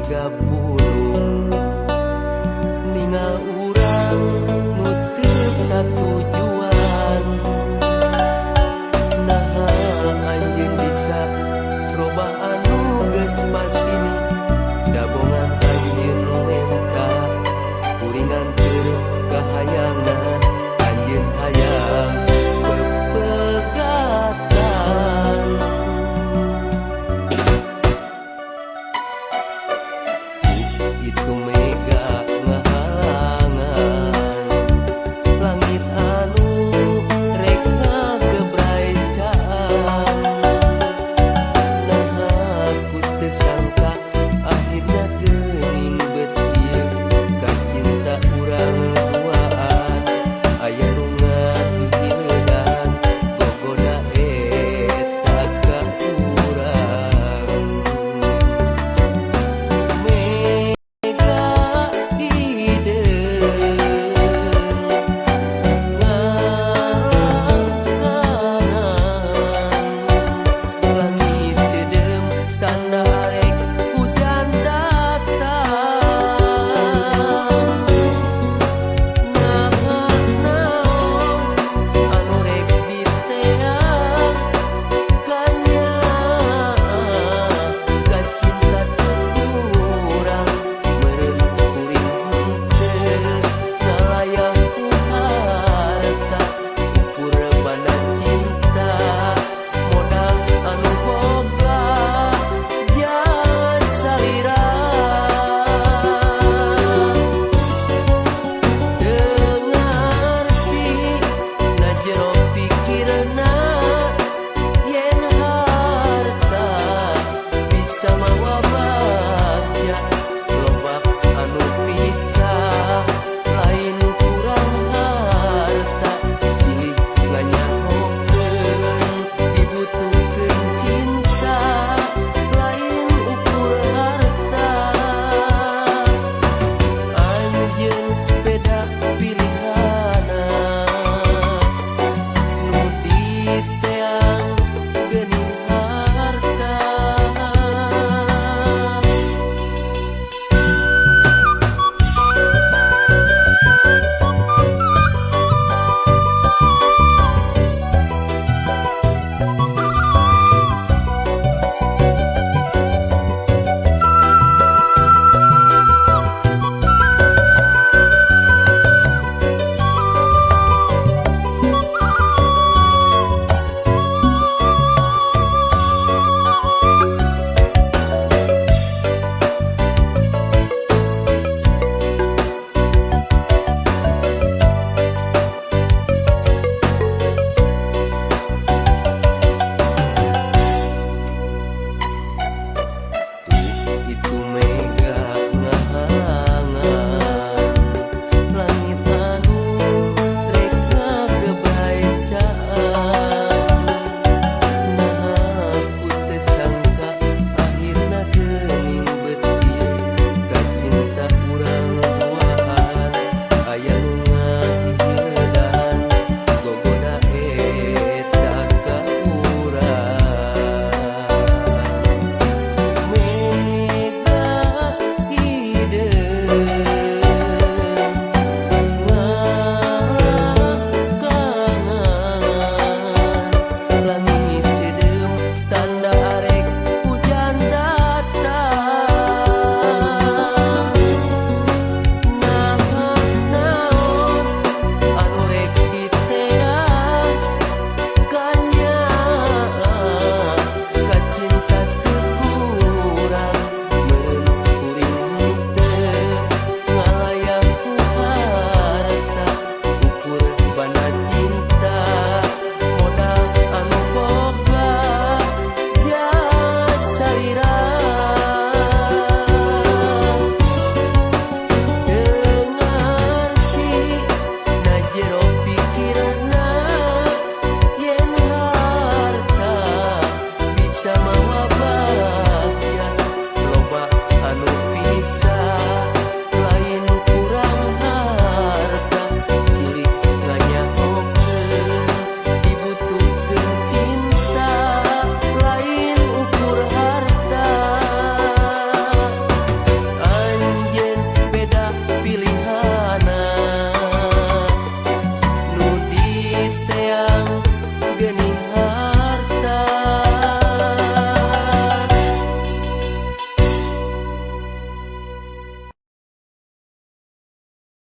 30 ningal urang nu teu satujuan. Naha anjeun bisa robah anu geus pasini, dabongan anjeun nu menta kuringan keur kahayangna anjeun hayang pepegatan. Itu mega ngahalangan langit anu rek ngagebrai caang. Naha ku teu sangka akhirna geuning bet ieu kacinta urang duaan. Aya nu ngahihiledan gogoda eta ka urang. Mega hideung ngalangkanan langit ceudeum tanda arek hujan datang. Naha naon anu rek diteang kanyaah kacinta urang meureun kuring henteu ngalayang ku harta ukur banda cinta modal anu boga jangan salira. Teu ngarti na jero pikirna yen harta bisa mawa bagja, loba anu pisah lain kurang harta. Silih nganyahokeun dibutuhkeun cinta lain ukur harta. Anjeun beda pilihana nu diteang geuning harta. Itu mega